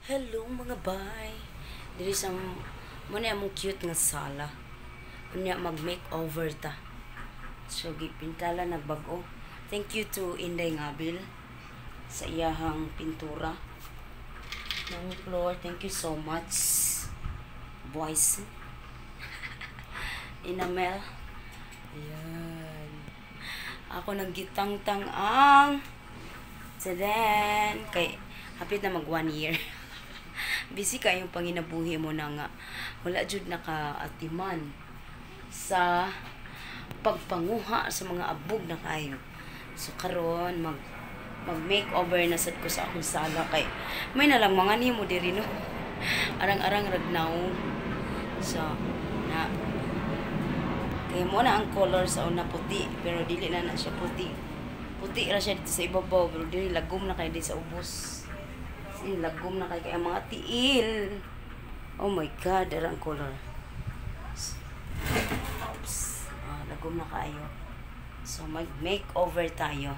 Hello mga bay. Diri sa mo na among cute nga sala. Unya mag makeover ta. So gipintala nagbag-o. Thank you to Inday Ngabil sa iyahang pintura ng floor. Thank you so much. Boys. Enamel. Ayan. Ako nang gitangtang ang Tadaan! Kay hapit na mag 1 year. Busy kayong panginabuhi mo na nga wala jud nakaatiman sa pagpanguha sa mga abog na kayo. So karon mag mag makeover na sad ko sa akong sala kay may nalang mga nimo diri, no. Arang-arang ragnaw. So na kay mo na ang color sa una, puti, pero dili na na siya puti. Puti ra siya dito sa ibabaw, pero dili, lagom na kay di sa ubos. As in, lagom na kay kay ang mga tiil. Oh my God, ara ang color. Oops. Ah, lagom na kaayo. So mag makeover tayo.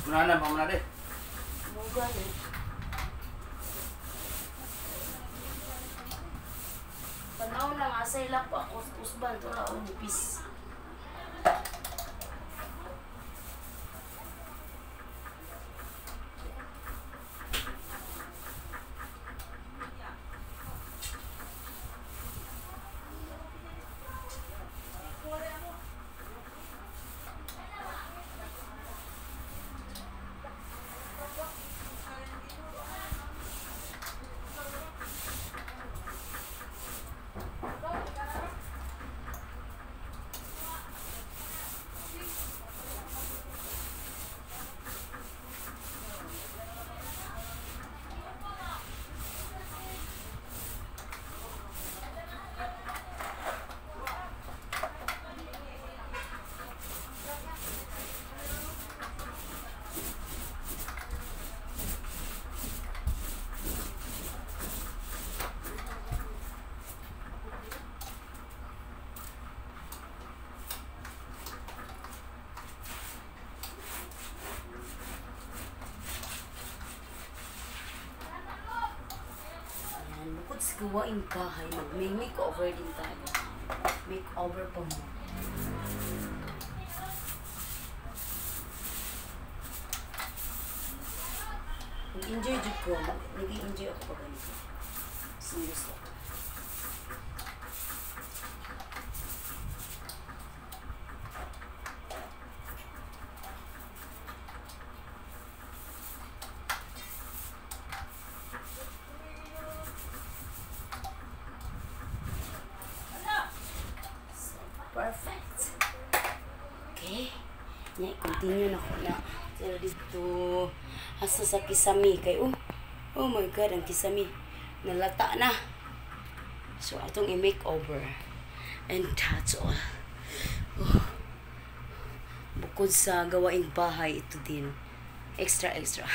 Muna na, pamuna de. Mo gani. Tanaw lang asay lang po ako usban to ra nipis. Ayan, bukod sa gawaing bahay, mag-makeover din tayo. Makeover pa mo. Nag-enjoy jud ko. Nag-enjoy ako pag ganito. Gusto gusto ko. So, perfect. Okay. Nya, continue na ko na. Pero dito, hasta sa kisami. Kay, oh, oh my God, ang kisami. Nalata na. So, atong i-makeover. And that's all. Oh. Bukod sa gawaing bahay, ito din. Extra, extra.